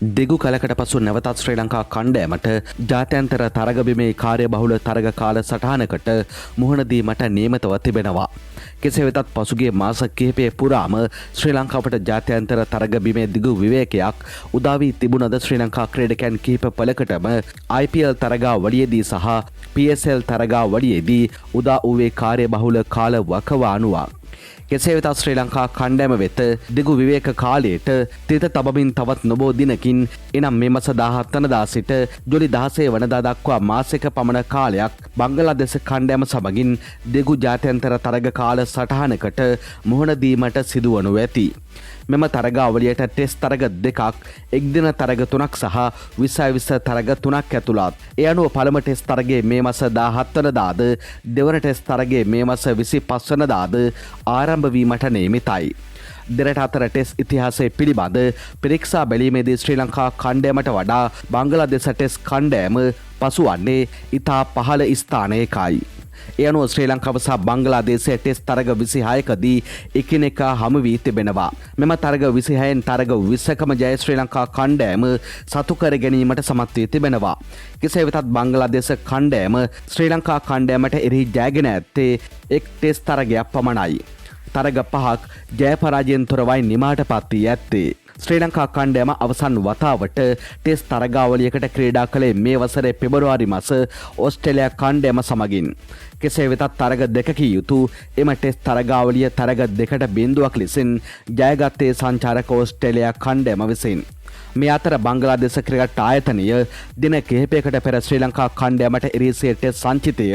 දිගු කලකට පසු නැවතත් ශ්‍රී ලංකා කණ්ඩායමට ජාත්‍යන්තර තරගබිමේ කාර්යබහුල තරග කාල සටහනකට මුහුණ දීමට නියමිතව තිබෙනවා. කෙසේ වෙතත් පසුගිය මාස කිහිපය පුරාම ශ්‍රී ලංකාවට ජාත්‍යන්තර තරගබිමේ දිගු විවේකයක් උදා වී තිබුණද, ශ්‍රී ලංකා ක්‍රීඩකයන් කිහිප පළකටම IPL තරගාවලියේදී සහ PSL තරගාවලියේදී උදා වූයේ කාර්යබහුල කාල වකවානුවක්. කෙසේ වෙතත් ශ්‍රී ලංකා කණ්ඩායම වෙත දිගු විවේක කාලයට තිත තබමින් තවත් නොබෝ දිනකින්, එනම් මේ මස 17 වනදා සිට ජූලි 16 වනදා දක්වා මාසයක පමණ කාලයක් බංගලාදේශ කණ්ඩායම සමගින් දිගු ජාත්‍යන්තර තරග කාල සටහනකට මුහුණ දීමට සිදුවනු ඇති. මෙම තරගාවලියට ටෙස්ට් තරග දෙකක්, එක්දින තරග තුනක් සහ 20 20 තරග තුනක් ඇතුළත්. ඒ අනුව පළමු ටෙස්ට් තරගයේ මේ මස 17 වනදාද, දෙවන ටෙස්ට් තරගයේ මේ මස 25 වනදාද ආරම්භ වීමට නියමිතයි. දෙරට අතර ටෙස්ට් ඉතිහාසය පිළිබඳ පරීක්ෂා බැලීමේදී ශ්‍රී ලංකා කණ්ඩායමට වඩා බංගලාදේශ ටෙස්ට් කණ්ඩායම පසුවන්නේ ඉතා පහළ ස්ථානයකයි. ඒ අනුව ශ්‍රී ලංකාව සහ බංගලාදේශය ටෙස්ට් තරග 26කදී එකිනෙකා හමු වී තිබෙනවා. මෙම තරග 26න් තරග 20කම ජය ශ්‍රී ලංකා කණ්ඩායම සතු කර ගැනීමට සමත් වී තිබෙනවා. කෙසේ වෙතත් බංගලාදේශ කණ්ඩායම ශ්‍රී ලංකා කණ්ඩායමට එරෙහි ජයගෙන ඇත්තේ එක් ටෙස්ට් තරගයක් පමණයි. තරග පහක් ජය පරාජයෙන් තොරවයි නිමාට පත් වී ඇත්තේ. ශ්‍රී ලංකා කණ්ඩායම අවසන් වතාවට ටෙස්ට් තරගාවලියකට ක්‍රීඩා කළේ මේ වසරේ පෙබරවාරි මස ඕස්ට්‍රේලියා කණ්ඩායම සමගින්. කෙසේ වෙතත් තරග දෙකකින් යුතු එම ටෙස්ට් තරගාවලිය තරග 2ට 0ක් ලෙසින් ජයගත්තේ සංචාරක ඕස්ට්‍රේලියා කණ්ඩායම විසින්. මේ අතර බංගලාදේශ ක්‍රිකට් ආයතනය දින කිහිපයකට පෙර ශ්‍රී ලංකා කණ්ඩායමට එරෙහි ටෙස්ට් සංචිතය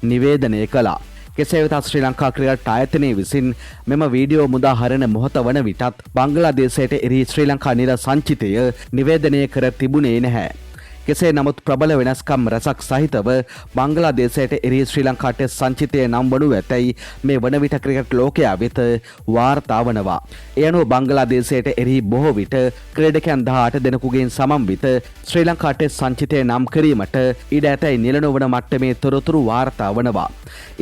නිවේදනය කළා. කෙසේ වෙතත් ශ්‍රී ලංකා ක්‍රිකට් ආයතනය විසින් මෙම වීඩියෝ මුදා හරින මොහොත වන විටත් බංගලාදේශයට එරෙහි ශ්‍රී ලංකා නිල සංචිතය නිවේදනය කර තිබුණේ නැහැ. කෙසේ නමුත් ප්‍රබල වෙනස්කම් රැසක් සහිතව බංගලාදේශයට එරෙහි ශ්‍රී ලංකා ටෙස්ට් සංචිතය නම් වනු ඇතැයි මේ වන විට ක්‍රිකට් ලෝකයා වෙත වාර්තා වනවා. ඒ අනුව බංගලාදේශයට එරෙහි බොහෝ විට ක්‍රීඩකයන් 18 දෙනෙකුගෙන් සමන්විත ශ්‍රී ලංකා ටෙස්ට් සංචිතය නම් කිරීමට ඉඩ ඇතැයි නිල නොවන මට්ටමේ තොරතුරු වාර්තා වනවා.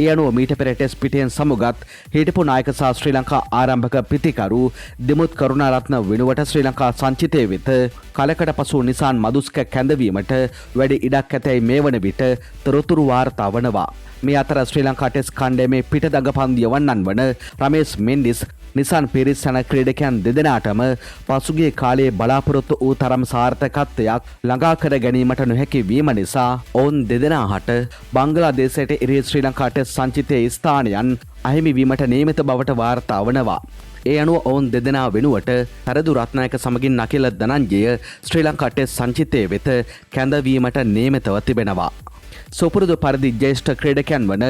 ඒ අනුව මීට පෙර ටෙස්ට් පිටියෙන් සමුගත් හිටපු නායක සහ ශ්‍රී ලංකා ආරම්භක පිතිකරු දිමුත් කරුණාරත්න වෙනුවට ශ්‍රී ලංකා සංචිතය වෙත කලකට පසු නිසාන් මදුස්ක කැඳවීමට වැඩි ඉඩක් ඇතැයි මේ වන විට තොරතුරු වාර්තා වනවා. මේ අතර ශ්‍රී ලංකා ටෙස්ට් කණ්ඩායමේ පිටදඟ පන්දු යවන්නන් වන රමේෂ් මෙන්ඩිස්, නිසාන් පිරිස් යන ක්‍රීඩකයන් දෙදෙනාටම පසුගිය කාලයේ බලාපොරොත්තු වූ තරම් සාර්ථකත්වයක් ළඟා කර ගැනීමට නොහැකි වීම නිසා ඔවුන් දෙදෙනා හට බංගලාදේශයට එරෙහි ශ්‍රී ලංකා ටෙස්ට් සංචිතයේ ස්ථානයන් අහිමි වීමට නියමිත බවට වාර්තා වනවා. ඒ අනුව ඔවුන් දෙදෙනා වෙනුවට තරිඳු රත්නායක සමගින් අකිල ධනංජය ශ්‍රී ලංකා ටෙස්ට් සංචිතය වෙත කැඳවීමට නියමිතව තිබෙනවා. සුපුරුදු පරිදි ජ්‍යෙෂ්ඨ ක්‍රීඩකයන් වන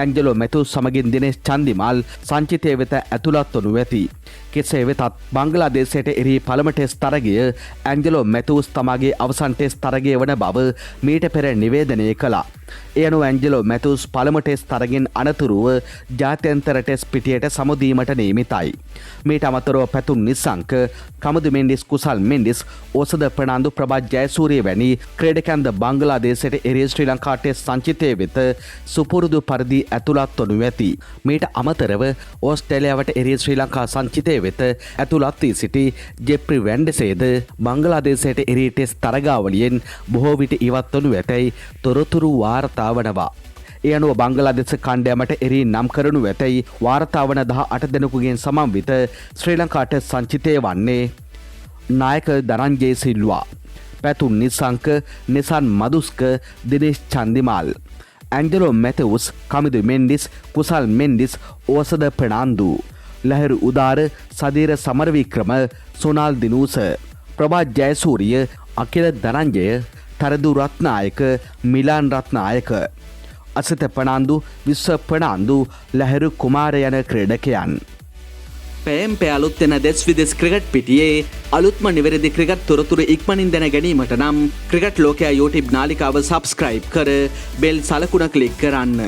ඇන්ජලෝ මැතිව්ස් සමගින් දිනේෂ් චන්දිමාල් සංචිතය වෙත ඇතුළත් වනු ඇති. කෙසේ වෙතත් බංගලාදේශයට එරෙහි පළමු ටෙස්ට් තරගය ඇන්ජලෝ මැතිව්ස් තමාගේ අවසන් ටෙස්ට් තරගය වන බව මීට පෙර නිවේදනය කළා. ඒ අනුව ඇන්ජලෝ මැතිව්ස් පළමු ටෙස්ට් තරගෙන් අනතුරුව ජාත්‍යන්තර ටෙස්ට් පිටියට සමුදීමට නියමිතයි. මීට අමතරව පැතුම් නිස්සංක, කමිදු මෙන්ඩිස්, කුසල් මෙන්ඩිස්, ඕසද ප්‍රනාන්දු, ප්‍රභාත් ජයසූරිය වැනි ක්‍රීඩකයන්ද බංගලාදේශයට එරෙහි ශ්‍රී ලංකා ටෙස්ට් සංචිතය වෙත සුපුරුදු පරිදි ඇතුළත් වනු ඇති. මීට අමතරව ඕස්ට්‍රේලියාවට එරෙහි ශ්‍රී ලංකා සංචිතය වෙත ඇතුළත් වී සිටි ජෙෆ්‍රි වැන්ඩසේද බංගලාදේශයට එරෙහි ටෙස්ට් තරගාවලියෙන් බොහෝ විට ඉවත් වනු ඇතැයි තොරතුරු වාර්තා වනවා. ඒ අනුව බංගලාදේශ කණ්ඩායමට එරෙහි නම් කරනු ඇතැයි වාර්තා වන 18 දෙනෙකුගෙන් සමන්විත ශ්‍රී ලංකා ටෙස්ට් සංචිතය වන්නේ නායක ධනංජය සිල්වා, පැතුම් නිසංක, නිසන් මදුස්ක, දිනේෂ් චන්දිමාල්, ඇන්ජලෝ මැතිව්ස්, කමිදු මෙන්ඩිස්, කුසල් මෙන්ඩිස්, ඕසද ප්‍රනාන්දු, ලහිරු උදාර, සදීර සමරවික්‍රම, සොනාල් දිනූස, ප්‍රභාත් ජයසූරිය, අකිල ධනංජය, තරිඳු රත්නායක, මිලාන් රත්නායක, අසිත ප්‍රනාන්දු, විශ්ව ප්‍රනාන්දු, ලහිරු කුමාර යන ක්‍රීඩකයන්. පැයෙන් පැය අලුත් වෙන දෙස් විදෙස් ක්‍රිකට් පිටියේ අලුත්ම නිවැරදි ක්‍රිකට් තොරතුරු ඉක්මනින් දැන ගැනීමට නම් ක්‍රිකට් ලෝකයා YouTube නාලිකාව සබස්ක්‍රයිබ් කර බෙල් සලකුණ ක්ලික් කරන්න.